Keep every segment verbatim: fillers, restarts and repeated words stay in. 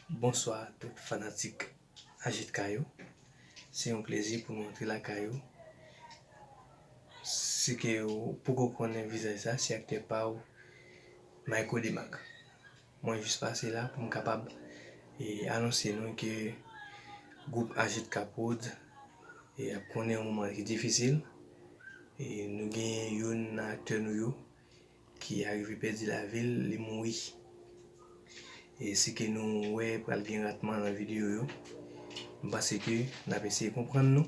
Bonswa tout fanatik A J K yo. Se yon plezi pou nou antre lakay ou. Si ke ou poko konnen vizaj sa, se aktè pa w, Mayco Demac. Mwen jis pase la pou m kapab, e, anonse nou ke gwoup A J K Prod, e, ap konnen yon moman ki difisil. E, nou genyen youn nan aktè nou yo ki arive pèdi lavi l, li mouri. E si ke nou wè pral gen ratman nan videyo yo, m panse ke n ap eseye konprann nou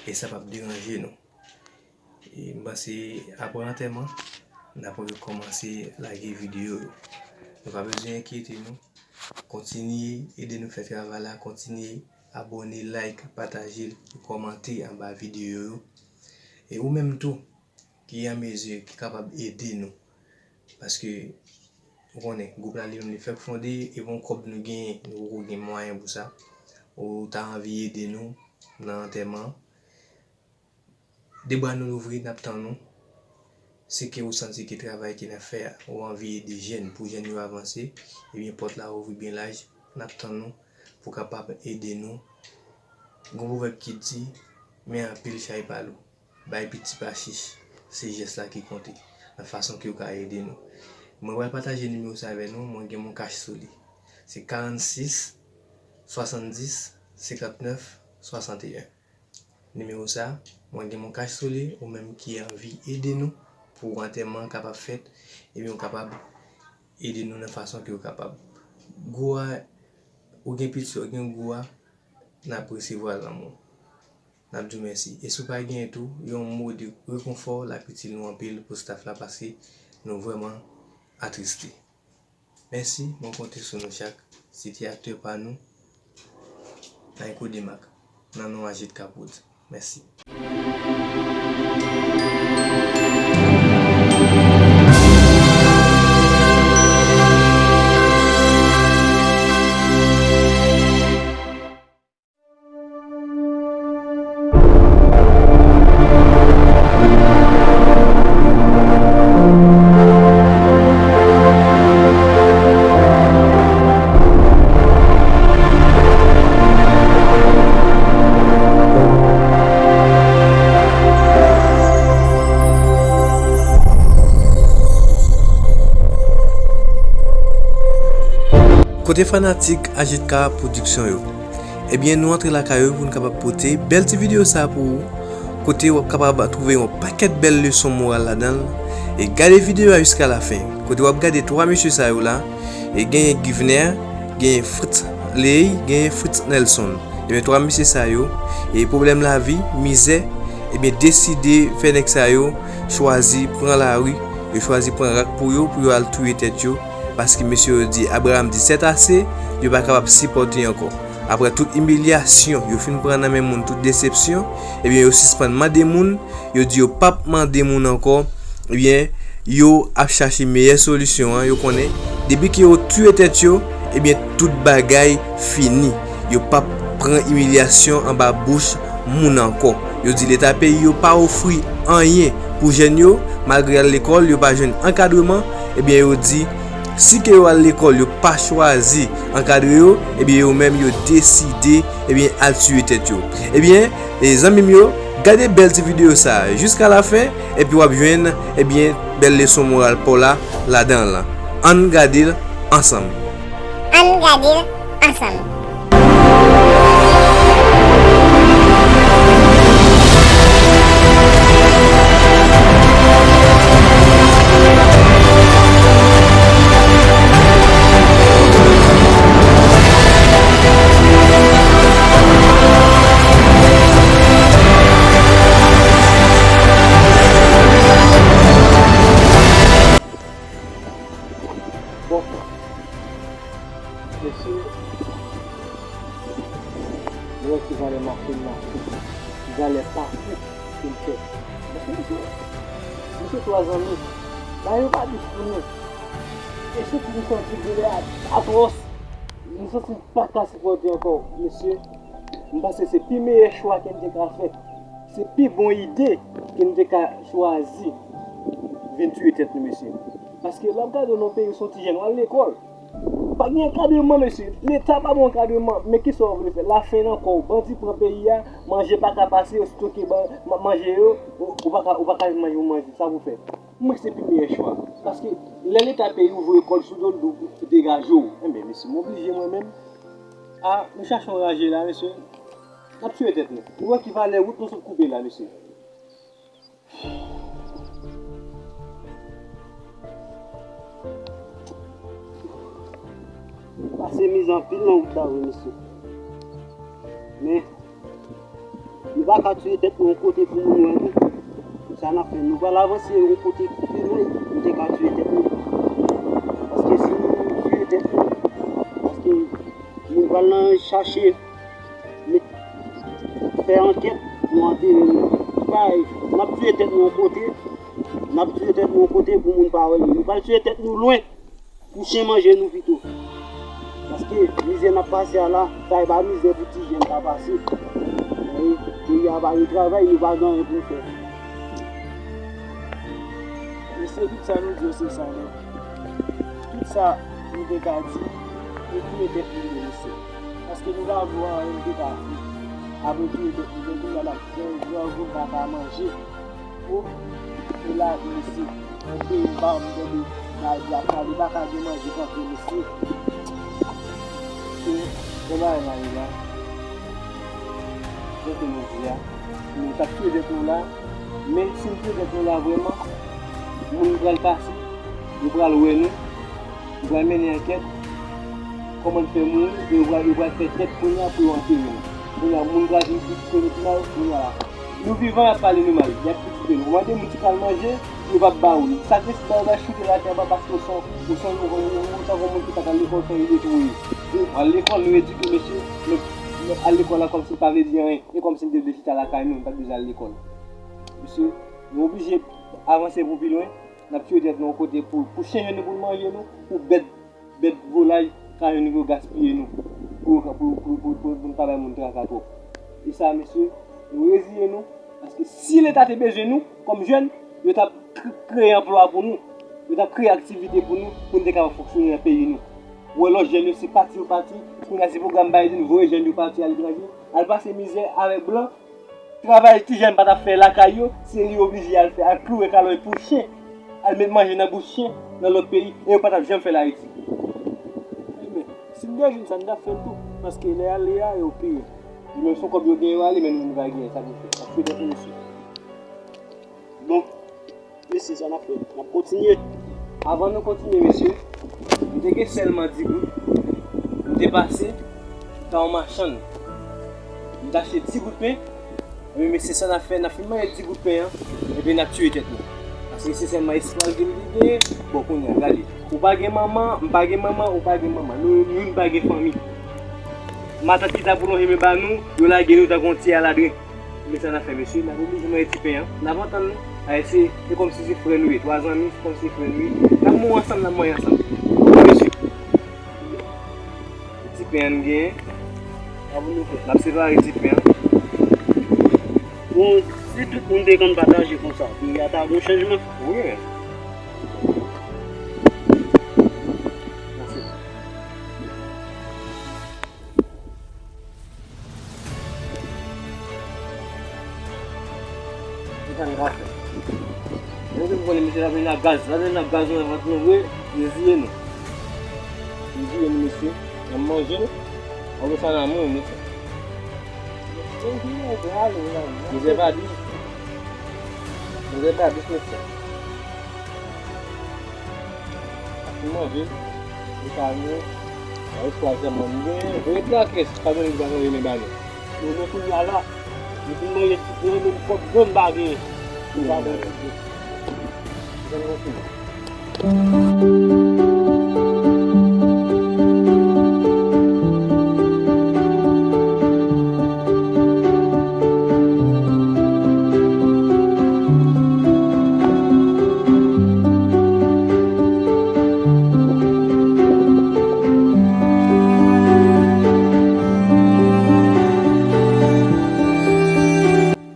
e sa p ap deranje nou. E m panse apre antèman, n ap rekòmanse lage videyo yo. Nou pa bezwen enkyete nou. Kontinye ede nou fè travay la, kontinye abòne, like, pataje l, kòmante anba videyo yo. E ou menm tou, ki an mezi, ki kapab ede nou. Paske, ou konnen, gwoup la li menm li fèk fonde, e bon kòb nou genyen, nou poko gen mwayen pou sa. Ou ta anvi ede nou nan antèman. De bra nou louvri, n ap tann ou. Si ke ou santi ke travay ke n ap fè a, ou anvi ede jèn, pou jèn yo avanse, ebyen pòt la ouvri byen laj, n ap tann ou pou kapab ede nou. Gon pwovèb ki di, men anpil chay pa lou. Bay piti pa chich, se jès la ki konte, nan fason ke w ka ede nou. Mwen pral pataje nimewo sa avè nou, mwen gen mon kach sou li. Se karannsis, swasanndis, senkantnèf, swasanteyen. Nimewo sa, mwen gen mon kach sou li, ou menm ki anvi ede nou pou antèman an kapab fèt, ebyen w kapab ede nou nan fason ke w kapab. Gwo a, ou gen piti, ou gen gwo a, n ap resevwa lanmou. N ap di w mèsi. E si w pa genyen tou, yon mo de rekonfò l ap itil nou anpil pou staff la, paske nou vrèman atriste. Mèsi, mwen konte sou nou chak. Se te aktè pa nou, Mayco Demac, nan non A J K Prod. Mèsi. Kote fanatik A J K Production yo? Ebyen, nou antre lakay ou pou n kapab pote bèl ti videyo sa pou ou, kote w ap kapab twouve yon pakèt bèl leson moral ladan l. E gade videyo a jiska lafen, kote w ap gade twa mesye sa yo la, e genyen Givner, genyen Fritz Ley, genyen Fritz Nelson. Ebyen, twa mesye sa yo, e pwoblèm lavi, mizè, ebyen, deside fè nèg sa yo chwazi pran lari, yo chwazi pran rak pou yo, pou yo al touye tèt yo, paske mesye yo di, Abraham di, c'est assez, yo pa kapab sipòte ankò. Apre tout imilyasyon yo fin pran nan men moun, tout desepsyon, ebyen, yo sispann mande moun, yo di yo p ap mande moun ankò, ebyen, yo ap chache meyè solisyon an, yo konnen, depi ke yo touye tèt yo, ebyen, tout bagay fini. Yo p ap pran imilyasyon anba bouch moun ankò. Yo di Leta peyi yo pa ofri anyen pou jèn yo, malgre y al lekòl, yo pa jwenn ankadreman, ebyen, yo di, si ke yo al lekòl, yo pa chwazi ankadre yo, ebyen, yo menm, yo deside, ebyen, al tiye tèt yo. Ebyen, e zanmi m yo, gade bèl ti videyo sa a jiska lafen, epi w ap jwenn, ebyen, bèl leson moral pa w la ladan l. Ann gade l ansanm. Ann gade l ansanm. Bon. Mesye, nou wè ki valè mache n mache, ki valè pafou ke n fè. Mesye, mesye, mesye, twa zanmi, bagay yo pa dous pou nou. Mesye, nou santi doulè a atwòs. Nou santi n pa ka sipòte ankò. Mesye, m panse se pi meyè chwa ke n te ka fè. Se pi bon ide ke n te ka chwazi vin tiye tèt nou, mesye. Paske lè w ap gade nan peyi w, se yon ti jèn w al lekòl. Pa gen ankadreman, mesye. Leta pa bon ankadreman. Men kisa w vle fè? Lafen nan kò w. Bandi pran peyi a, manje pa ka pase, yo stoke ban-, ma-, manje yo, ou, ou pa ka, ou pa ka jwenn manje pou manje. Sa pou fè? Mwen se pi meyè chwa. Paske lè Leta peyi ou voye kòd sou do l, ou degaje w. Enben, mesye, m oblije mwen menm. A, nou chache yon raje la, mesye. N ap tiye tèt nou. Ou wè ki valè wout nou sot koupe la, mesye. Pase mizè anpil nan wout la vre, mesye. Men, nou pa ka tiye tèt nou yon kote pou moun wè nou. Sa n ap fè, nou pral avanse yon kote pi lwen, nou te ka tiye tèt nou. Paske si nou tiye tèt nou, paske moun pral nan chache met, fè ankèt, nou antere nou. Bay, n ap tiye tèt nou yon kote, n ap tiye tèt nou yon kote pou moun pa wè nou. Nou pral tiye tèt nou lwen pou chen manje nou pito. Paske mizè n ap pase a la, sa e pa mizè pou ti jèn ta pase. Men, peyi a pa gen travay, nou pa gen anyen pou n fè. Mesye, tout sa nou di yo se sa nèt. Tout sa nou te ka di, nou touye tèt nou yo, mesye. Paske nou pa vle anyen, nou te ka fè. Apre touye tèt nou, men kounye a n ap fè grangou, n pa ka manje. O, e lavi, mesye. Yon peyi m pa janm tande, la, la, la, li pa ka gen manje kanpe, mesye. Se, se bagay la ye la. Jan ke nou di a, nou t ap touye tèt nou la, men si n touye tèt nou la vrèman, moun pral pase, yo pral wè nou, yo pral mennen ankèt, kòman n fè mouri, e yo pral, yo pral fè tèt kounye a pou yo antere nou. Kounye a, moun pral vin kritike nou pi mal, kounye a, nou vivan, y ap pale nou mal, y ap kritike nou. Ou mande moun si pral manje, yo p ap ba ou li. Sa k res ba yo, ba choute l atè anba paske ou se yon, ou se yon, ou, ou, ou tankou moun ki pa t al lekòl, fè iletre ou ye. Ou al lekòl, nou edike, mesye, men, men al lekòl la kòmsi l pa vle di anyen. E kòmsi n te vle chita lakay nou, n pa t bezwen al lekòl. Mesye, nou oblije avanse pou pi lwen, n ap tiye tèt nou yon kote pou, pou chen jwenn nou pou l manje nou, pou bèt, bèt volay ka jwenn nou pou gaspiye nou, pou, pou, pou, pou, pou, pou n pa bay moun traka twòp. E sa, mesye, nou reziye nou, paske si Leta te bezwen nou, kòm jèn, yo t ap kre-, kreye anplwa pou nou, yo t ap kreye aktivite pou nou, pou n te kapab fonksyone nan peyi nou. Ou wè lòt jèn yo, se pati yo pati, kounye a se pwogram Biden voye jèn yo pati aletranje, al pase mizè avèk blan, travay ti jèn pa t ap fè lakay yo, se li yo oblije al fè, al kloure kalòt pou chen, al met manje nan bouch chen nan lòt peyi, e yo pa t ap janm fè l Ayiti. Ebyen, si m te jwenn sa, m t ap fè l tou, paske lè y ale a, yo peye. Li menm se yon kòb yo genyen yo ale, men nou menm nou pa genyen, sa pou fè. N ap fè tèt nou, mesye. Bon, mesye, sa n ap fè? N ap kontinye. Avan nou kontinye, mesye, m te gen sèlman di goud. M te pase ka yon machann. M te achte di goud pen. Ebyen, mesye, sa n ap fè, n ap fin manje di goud pen an, ebyen, n ap tiye tèt nou. Paske se sèlman espwa l gen, li genyen. Bon, kounye a, gade. Ou pa gen manman, m pa gen manman, ou pa gen manman. Nou youn pa gen fanmi. Matant ki ta pou lonje men ba nou, yo lage nou tankou yon ti aladren. Men sa n ap fè, mesye, n ap oblije manje ti pen an. N ap antann nou. Ay, se, se kòmsi se frè nou ye. Twa zanmi, se kòmsi se frè nou ye. N ap mouri ansanm, n ap manje ansanm. Mesye. Ti pen an n genyen. N ap separe ti pen an. Bon, si tout moun te konn pataje konsa, peyi a ta gon chanjman. Wi. Sa n ka fè? Mwen vin konnen misye la vin ak gaz. La vin ak gaz nan vant nou vre, li ziye nou. Li ziye nou, mesye. N ap manje l. Ann fè sa nan men w, mesye. Mizè pa dous. Mizè pa dous, mesye. Ap manje, li pa nou. Ay, espwa sèlman nou genyen. Voye trakè, pa gen moun ki pa gen renmen ba nou. Bon, men kounye a la, nou fin manje ti pen, menm kòb grann pa genyen. Nou pa bon ti pen. Jan nou fin.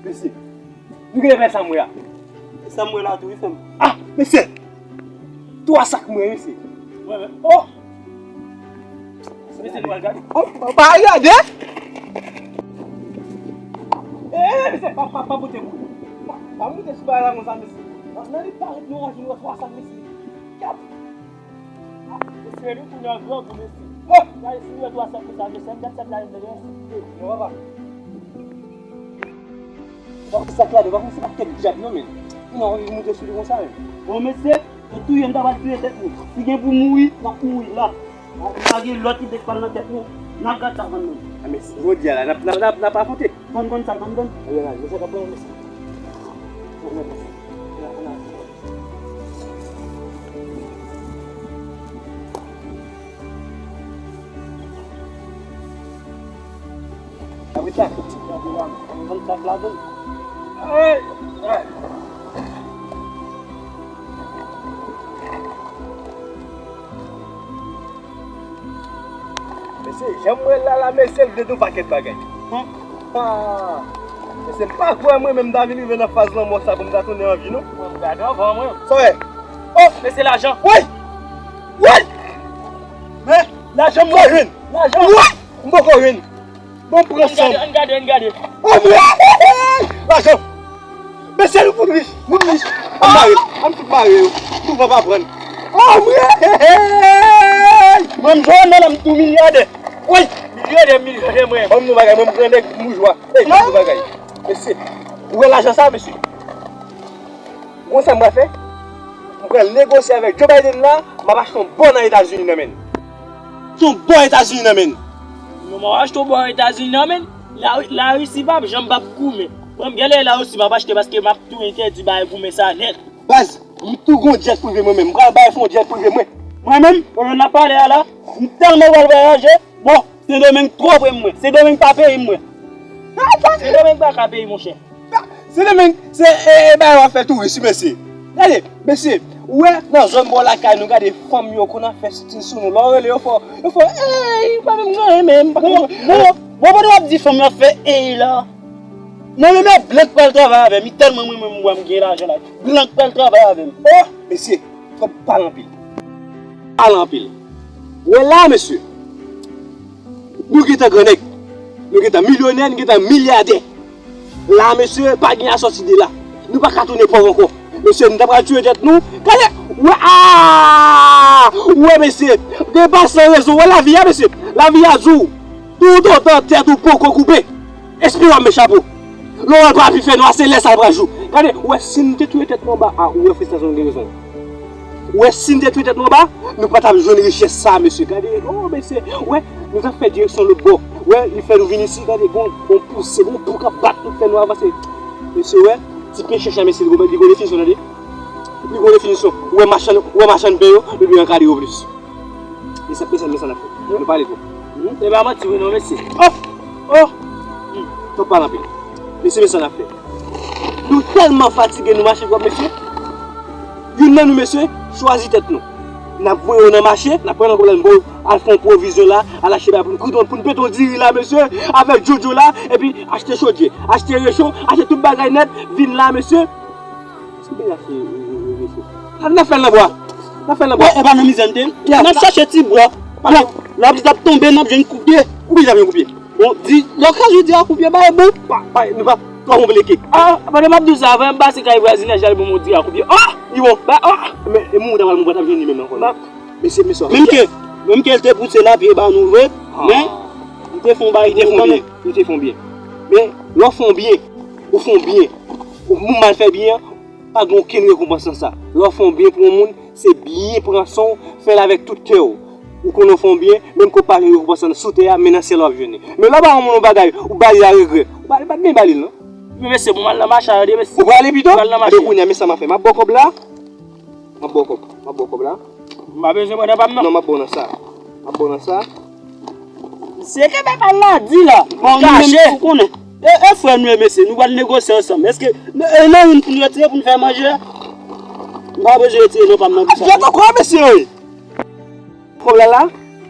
Mesye, nou gen lè sa m wè a. Sa m wè la tou, wi, frè m. Ah, mesye! Twa sak mwen, mesye. Mwen menm. Oh! Mesye, nou al gade. Oh, pa gade! Eh, mesye, pa, pa, pa moute kou. Pa, pa moute sou bagay la konsa, mesye. Nan li parèt nou ranjin wè twa sa, mesye. Kap! Mesye, nou tounen an grangou, mesye. Oh! Gade si nou wè twa sa konsa, mesye, m gade sa la, mesye. Non, papa. Ou pa konn sa k ladan, ou pa konn se pa kèk dyab non, men. Ou nan anvi moute sou li konsa, men. Bon, mesye, nou touye, nou ta pral touye tèt nou. Si gen pou mouri, n ap mouri la. Pa gen lòt ide k pral nan tèt nou. N ap gad sa, fann nou. A, men, jodi a la, n ap, n ap, n ap, n ap afwonte. Fann, fann sa, fann, fann. Ayo, la, mesye, k ap pran, mesye. Bon, mesye. Apre sa, ann sak ladan. Ay! Ay! Mesye, jan m wè l la, la, mesye, l vle di yon pakèt bagay. Hmm. Ah. Mesye, m pa kwè mwen menm m ta vin rive nan faz lanmò sa pou m ta tounen an vi, non. Mwen, m gade anvan mwen. Sa w wè? Oh! Mesye, lajan. Woy! Woy! Men, lajan m jwenn. Lajan. Woy! M poko jwenn. Bon, pran san m. Ann gade, ann gade, ann gade. Oh, mwen! Lajan! Mesye, nou fout rich, moun rich. Ann mare, ann fout mare yo. Touvan pa pran. Oh, mwen! Mwen, m jwenn nan m tou milyadè. Woy! Milyonè, milyonè, mwen. Ban m yon bagay, mwen, m grandèg, m boujwa. Ey, ban m yon bagay. Mesye, ou wè lajan sa, mesye? Ou konn sa m pral fè? M pral negosye avèk Joe Biden la, m ap achte yon bò nan Etazini nan men l. Achte yon bò Etazini nan men l. Non, m ap achte yon bò Etazini nan men l. La, Larisi p ap janm p ap goumen. Mwen, m genlè Larisi m ap achte paske m ap tou entèdi bay goumen sa nèt. Baz, m tou gon djèt prive mwen menm. M pral bay fon djèt prive mwen. Mwen menm, pandan n ap pale a la, m tèlman pral vwayaje. Bon, Sendomeng twò pre mwen. Sendomeng pa peyi mwen. Sendomeng pa ka peyi, monchè. Sendomeng, se, e, e, bagay w ap fè touris, wi, mesye. Gade, mesye, ou wè, nan zòn bò lakay nou, gade fanm yo konn ap fè stil sou nou. Lè w rele yo fò, yo fò, ey, pa menm gen anyen, men, m pa konn. Bon, bon, bon, pandan w ap di fanm yo ap fè ey la. Mwen menm, e blan k pral travay avè m, li tèlman mwen menm, m wè m gen lajan la. Blan k pral travay avè m. Oh, mesye, twòp pale anpil. Pale anpil. Wè la, mesye. Nou gentan grannèg. Nou gentan milyonè, nou gentan milyadè. La, mesye, pa gen a sòti de la. Nou pa ka tounen pòv ankò. Mesye, nou ta pral tiye tèt nou. Gade, wè, a! Wè, mesye. Gen pa san rezon. Wè lavi a, mesye. Lavi a di w, toutotan tèt ou poko koupe, espere w ap met chapo. Lè w wè l pa pi fè nwa, se lè sa l pral jou. Gade, ou wè, si n te touye tèt nou anba, a, ou wè, frè, sa zòn gen rezon. Ou wè, si n te touye tèt nou anba, nou pa t ap jwenn richès sa, mesye. Gade, o, mesye, ou wè, nou t ap fè direksyon lòt bò. Ou wè, li fè nou vin isi, gade, gon, gon pouse, gon pou k ap bat nou, fè nou avanse. Mesye, ou wè, ti pechèch la, mesye, li gon, li gon definisyon, tande. Li gon definisyon. Ou wè machann, ou wè machann pen yo, yo dwe ankadre yo plis. E sa, e sa, men sa n ap fè. Nou pale twòp. Hmm, se pa manti vre non, mesye. Oh! Oh! Hmm. Twòp pale anpil. Mesye, men sa n ap fè. Nou tèlman fatige, nou mache twòp, mesye. Youn nan nou, mesye, chwazi tèt nou. N ap voye yo nan mache, n ap pran nan kòb la, n voye yo al fè yon pwovizyon la, al achte bagay pou n kwit, pou n pete yon diri la, mesye, avèk jojo la, epi achte chodyè, achte recho, achte tout bagay nèt, vin la, mesye. Sa n ap fè, e, e, e, mesye? N ap fè l nan bwa. N ap fè l nan bwa. Bon, e pa nan mizè n te ye? N ap chache ti bwa. Bon, lè w ap di t ap tonbe, n ap jwenn koupye. Koupye, t ap jwenn koupye. Bon, di, lè w ka jodi a koupye, ba e bon. Pa, pa, nou pa twò konplike. Ah, pandan m ap di w sa, fò m pase kay vwazinaj la, li ban m yon diri a koupye. Ah! Li bon. Ba, ah! Men, e moun ta pral moun pa t ap jwenn li menm nan kò l. Mesye, mesye. Menm ke, menm ke l te pouse lapye ba nou vre, men, li te fè yon bagay pou nou kanmenm. Li te fè yon byen. Men, lè w fè yon byen, ou fè yon byen. Ou, moun mal fè byen an, pa gen okenn rekonpans nan sa. Lè w fè yon byen pou yon moun, se byen pran swen w, fè l avèk tout kè w. Ou konnen w fè yon byen, menm ke w pa jwenn rekonpans lan sou tè a, men nan syèl w ap jwenn li. Men lè w ba yon moun yon bagay, ou ba li a regrè, ou ba li, pa t byen ba li l, non. Men mesye, pou m al nan mache a, tande, mesye. Ou prale pito? M pral nan mache. Ebyen, kounye a, men sa m ap fè. M ap ba w kòb la. M ap ba w kòb. M ap ba w kòb la. M pa bezwen pran nan pa m, non. Non, m ap ba w nan sa. M ap ba w nan sa. Mesye, kenbe pa l la di la. Bon, nou menm, kache. Ou konnen. E, e frè nou ye, mesye. Nou pral negosye ansanm. Èske, e, nan youn pou nou retire pou nou fè manje a? M pa bezwen retire non pa m nan bouch la. Jwèt ankò, mesye. Kòb la la,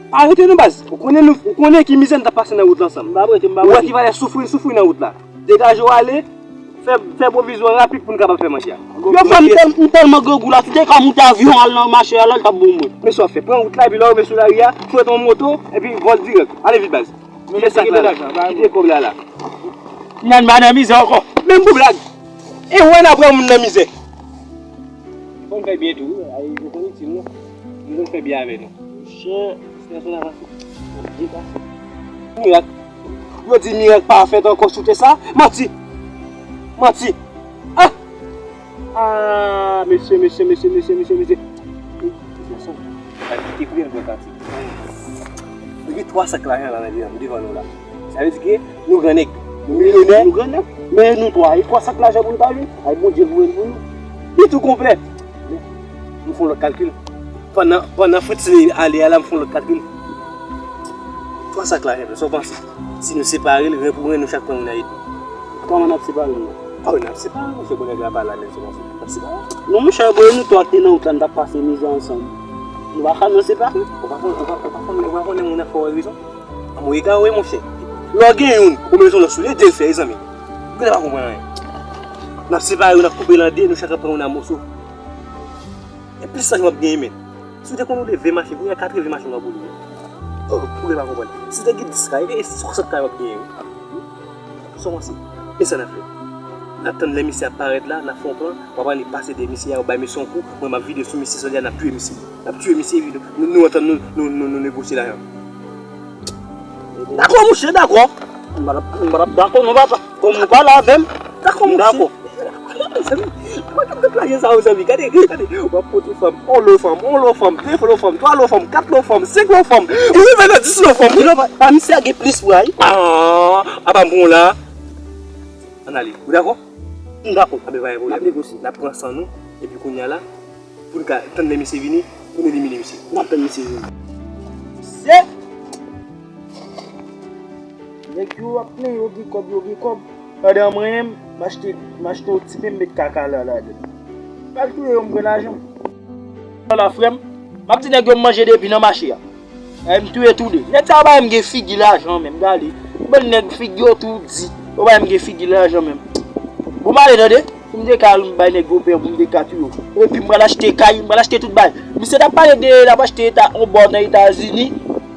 pa rete non baz. Ou konnen nou, ou konnen ki mizè n t ap pase nan wout la ansanm. M p ap rete, m p ap rete. Ou wè ki valè soufri n soufri nan wout la. Degaje w ale, Fè, fè pwovizwa rapid pou n kapab fè manje a. Yo fè m tèl-, m tèlman grangou la, si te ka moute avyon al nan mache a la, l t ap bon mwen. Men sa w fè, pran wout la, epi lè w rive sou lari a, fwete yon moto, epi vòl dirèk. Ale vit baz. Kite sak la, kite kòb la la. Nan, m pa nan mizè ankò. Menm pou blag. E wè n ap pran moun nan mizè. Fò n fè byen tou, wi. Ay, yo konn itil nou. Nou konn fè byen avè nou. Monchè, sitiyasyon la pase. Byen pase. Mirak. Yo di mirak pa fèt ankò sou tè sa. Manti. Manti. Ah! Ah, mesye, mesye, mesye. Sitiyasyon. Sa ki te pran gwo pati. Nou gen twa sak lajan la nan devan, devan nou la. Sa vle di ke nou gran nèg, nou milyonè. Nou gran nèg. Men nou twa, e twa sak lajan pou nou ta jwenn? Ay, Bondye voye l pou nou. Li tou konplè. Men, nou fè yon lòt kalkil. Pandan, pandan Frantz ale a la, m fè yon lòt kalkil. Twa sak lajan, sa w panse? Si nou separe l, ren pou ren, nou chak pran youn nan ed. Kòman n ap separe l la? Ah wi, n ap separe, monchè, bon nèg la pa la, men se konsa. N ap separe. Non, monchè, bon, nou twa k te nan wout la, n t ap pase mizè ansanm. Nou pa ka nou separe. Ou pa konn, ou pa, ou pa konn, ou pa konnen moun nan fè w rezon? Anmwe egare, monchè. Lè w gen youn, ou bezwen lòt sou li, ede l fè, mezanmi. Ou genlè pa konprann anyen. N ap separe yo, n ap koupe l an de, nou chak ap pran youn nan moso. E plis lajan w ap genyen, men. Si w te konn woule ven machin, kounye a katrevyen machin w ap woule. Oh, ou genlè pa konprann. Si w te gen dis kay, e swasant kay w ap genyen, wi. Sa w panse? E sa n ap fè? N ap tann lè misye ap parèt la, n ap fè yon plan, w ap ale pase dèyè misye a, w bay misye yon kou, mwen m ap vide sou misye, sòlda n ap touye misye. N ap touye misye, epi nou, nou, nou antann nou, nou, nou, nou negosye lajan. Dakò, monchè, dakò. M pa t ap, m pa t ap dakò, non, papa. Kòm ou pale avè m, dakò, monchè. Dakò. Mezanmi, mwen t ap lajan sa yo, mezanmi. Gade, gade. W ap pote fanm, yon lo fanm, yon lo fanm, de lo fanm, twa lo fanm, kat lo fanm, senk lo fanm. Ou rive nan dis lo fanm. Wi, non, pa, pa misye a gen plis, wi. Ah, apa m pran w la. Ann ale. Ou dakò? M dakò. Anben, pa gen pwoblèm. N ap negosye. N ap pran san nou, epi kounye a la, pou n ka tann lè misye vini, pou n elimine misye. N ap tann misye vini. Misye! Nèg yo ap plenyen, yo gen kòb, yo gen kòb. Pandan mwen menm, m achte, m achte yon ti pen, m met kaka la ladan. M al touye yo, m pran lajan m. Ala frè m, m ap di nèg yo m manje depi nan mache a. Ay, m touye tou de. Nèg sa yo pa menm gen figi lajan menm, gade. Bann nèg figi yo tou di. Yo pa menm gen figi lajan menm. Bon, m ale tande. Pou m te ka al m bay nèg yo pen, pou m te ka touye yo. Epi m pral achte kay, m pral achte tout bagay. Misye t ap pale de l ap achte eta, yon bò nan Etazini.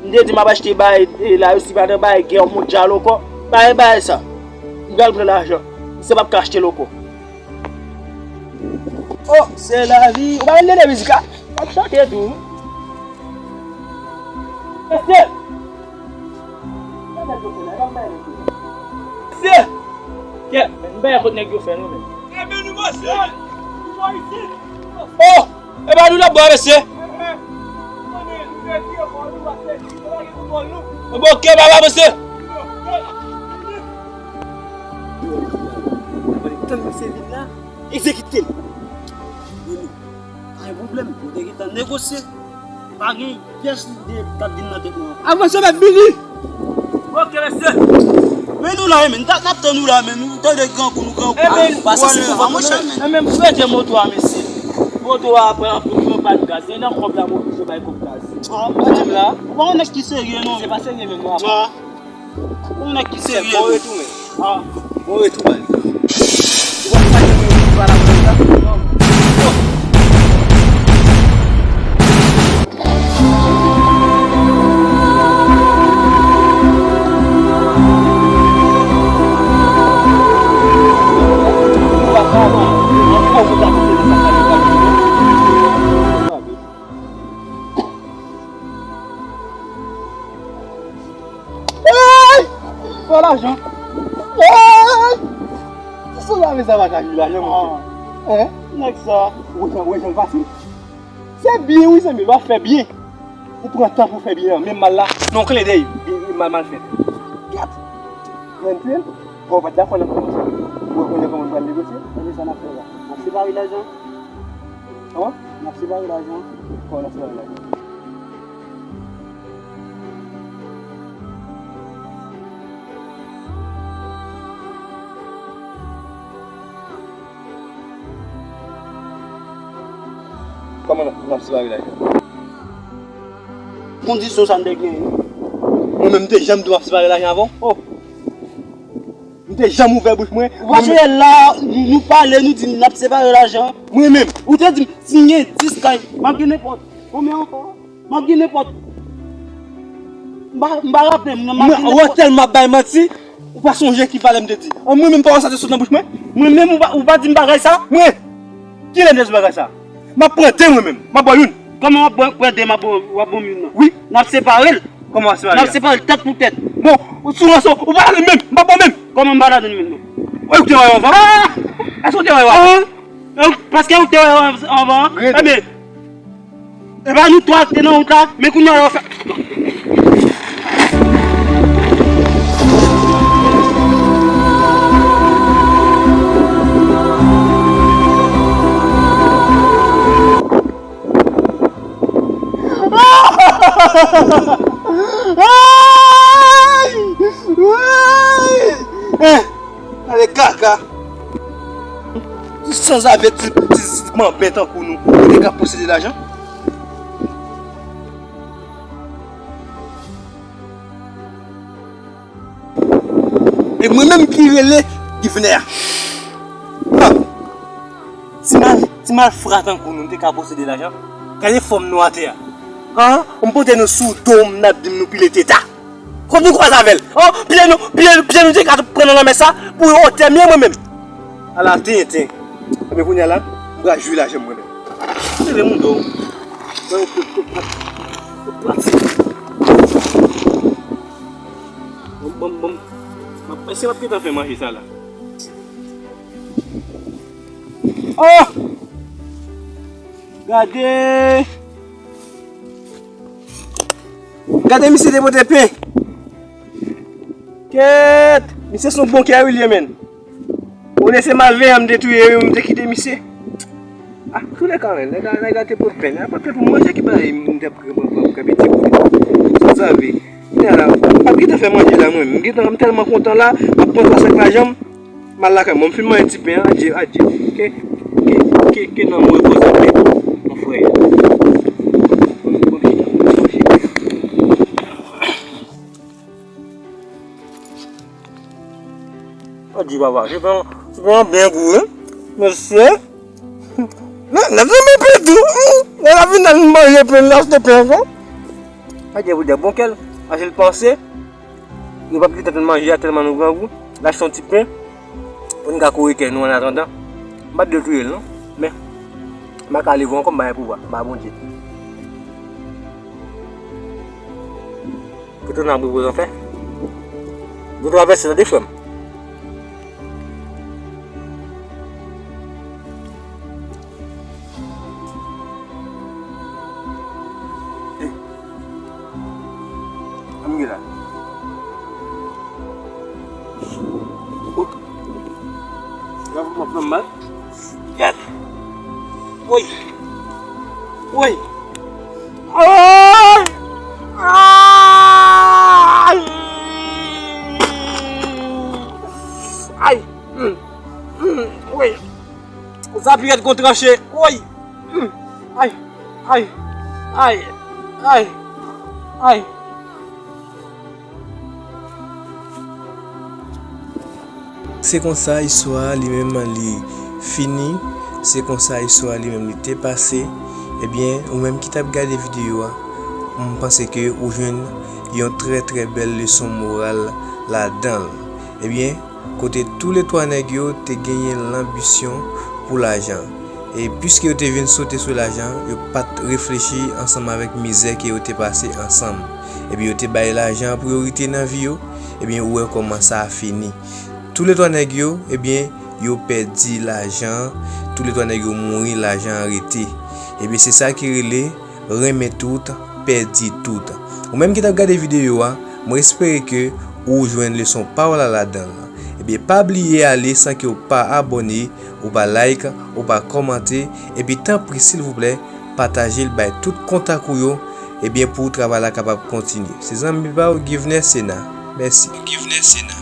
M te di m ap achte bagay, e, Larisi pa nan bagay gè mondyal ankò. Pa gen bagay sa. M pral pran lajan. Misye p ap ka achte l ankò. Oh, se lavi. Ou pa konn tande mizik la? M ap chante tou. Mesye! Mesye! Kèt, m pa wè kot nèg yo fè non, men. Oh! E pa nou n ap bwè, mesye! Bon, ok, baba, mesye! Tann misye vin la, egzekite l. Pa gen pwoblèm, nou te gentan negosye. Pa gen pyès lide k ap vin nan tèt mwen ankò. Avanse, mèt vini! Ok, mesye. Men nou la, men n ap tann nou la, men nou tande grangou, nou grangou. Ebyen, pase se kouvan, monchè, men. Ebyen, m prete moto a, mesye. Moto a pran, pran pann gaz. Se nan kòb la, m oblije bay kòb gaz. Ah, pa di m la. Ou pa yon nèg ki serye, non. Se pa serye, menm, non. Ou nèg ki serye. Bon retou, men. Ah, bon retou, baz. Ou pa pale pou yo, ou pa la pou yo. Ey! Fè lajan. Ey! Kisa w ap fè sa pa ka jwi lajan, monchè? Hein? Nèg sa. Ou wè jan, ou wè jan l fasil? Se byen, wi, zanmi, lè w ap fè byen. Ou pran tan pou w fè byen an, menm mal la, nan yon klen dèy, byen, mal, mal fèt. Gad! Grann pil, bon, ou pa t dakò nan kòmansman. Ou wè kounye a kòman nou pral negosye? Gade sa n ap fè la. N ap separe lajan. Kòman? N ap separe lajan. Kòman n ap separe lajan? Kòman n ap separe lajan? Kondisyon sa m te genyen. Mwen menm, m te janm di w m ap separe lajan avè w? Oh! M Te janm ouvè bouch mwen. Ou pa sonje la, nou pale, nou di n ap separe lajan. Mwen menm. Ou te di m, si m gen dis kay, m ap gen nenpòt. Konbyen ankò? M ap gen nenpòt. M pa, m pa raple m, non, m ap gen nenpòt. Ou tèlman ap bay manti, ou pa sonje ki valè m te di. An, mwen menm, pawòl sa te sot nan bouch mwen. Mwen menm, ou pa, ou pa di m bagay sa. Mwen. Kilè m te di bagay sa? M ap pran de mwen menm. M ap ba w youn. Kòman w ap pran, pran de, m ap ba w, w ap ban m youn nan? Wi. N ap separe l. Kòman w ap separe l? N ap separe l tèt pou tèt. Bon, ou sou ranson, ou pa ba m menm, m pa ba w menm. Kòman m pa ladann menm non? Ou te wè yo anvan? Ah! Èske ou te wè yo anvan? Ah! Paske ou te wè yo anvan? Ebyen, e pa nou twa ki te nan wout la, men kounye a yo fè. Ay! Ay! Eh, gade kaka. Sanzavètisman bèt tankou nou, nou te ka posede lajan. E mwen menm ki rele Givnè a. Ti mal, ti malfra tankou nou, nou te ka posede lajan. Gade fòm nou atè a. An, m pote nou sou do m, n ap di m nou pile teta. Fòk nou kwaze avè l. An, pye nou, pye, pye nou te ka pran nan lanmè sa pou yo otè m ye mwen menm. Ala tenten. Ebyen kounye a la, m pral jwi lajan m mwen menm. Leve moun do. Ban yo pye, pye, pye, pye, pye. Bon, bon, bon. M ap, èske m ap gentan fè manje sa la? Oh! Gade! Gade misye te pote pen. Kèt! Misye se yon bon kè wi l ye, menn. Olye se malveyan m te touye wi, m te kite misye. Ah, antoulèka, menn, nèg la, nèg la te pot pen. Nèg la pot pen pou manje ki bagay m t ap kanpe ti bout. Sa w save. Kounye a la, m p ap gentan fè manje la, mwen. M gentan, m tèlman kontan la, m ap pran twa senk lajan m, m al lakay mwen. M fin manje ti pen an, adye, adye. Ke, ke, ke, ke nanm ou repoze an pè, mon frè. Bon, bon, bon, bon, bon. Adye papa, se pa, se pa yon byen gou, wi. Mesye. Nan, nan, nan, men pen tou. Nan, nan, vin nan manje pen, nan achte pen ankò. Adye pou dè bon kè l, achte l panse. Nou p ap gentan manje a tèlman nou grangou. L achte yon ti pen. Pou n ka kouri kè nou an atandan. M pa t dwe touye l, non. Men, m pa ka leve ankò, m pa gen pouvwa. M pa Bondye. Pou tout nan repoze an pè. Nou travèse tande frè m. Ann gen la. Oh. Bravo, m ap fè m mal. Gad. Woy. Woy. Ay! Ay! Ay! Mm. Mm. Woy. Zapyèt gon tranche. Woy. Mm. Ay! Ay! Ay! Ay! Ay! Se konsa istwa a li menm li fini, se konsa istwa a li menm li te pase. Ebyen, ou menm ki t ap gade videyo a, m panse ke ou jwenn yon trè, trè bèl leson moral ladan l. Ebyen, kote toulètwa nèg yo te genyen lanbisyon pou lajan. E piske yo te vin sote sou lajan, yo pa t reflechi ansanm avèk mizè ke yo te pase ansanm. Ebyen, yo te bay lajan an priyorite nan vi yo. Ebyen, ou wè kòman sa fini. Toulètwa nèg yo, ebyen, yo pèdi lajan an. Toulètwa nèg yo mouri, lajan an rete. Ebyen, se sa ki rele renmen tout, pèdi tout. Ou menm ki t ap gade videyo a, mwen espere ke ou jwenn leson pawòl la ladan l. Ebyen, pa bliye ale san ke w pa abòne, ou pa like, ou pa kòmante, epi tanpri, silvouplè, pataje l bay tout kontak ou yo, ebyen, pou travay la kapab kontinye. Se zanmi pa w, Givnè Sena. Mèsi. Givnè Sena.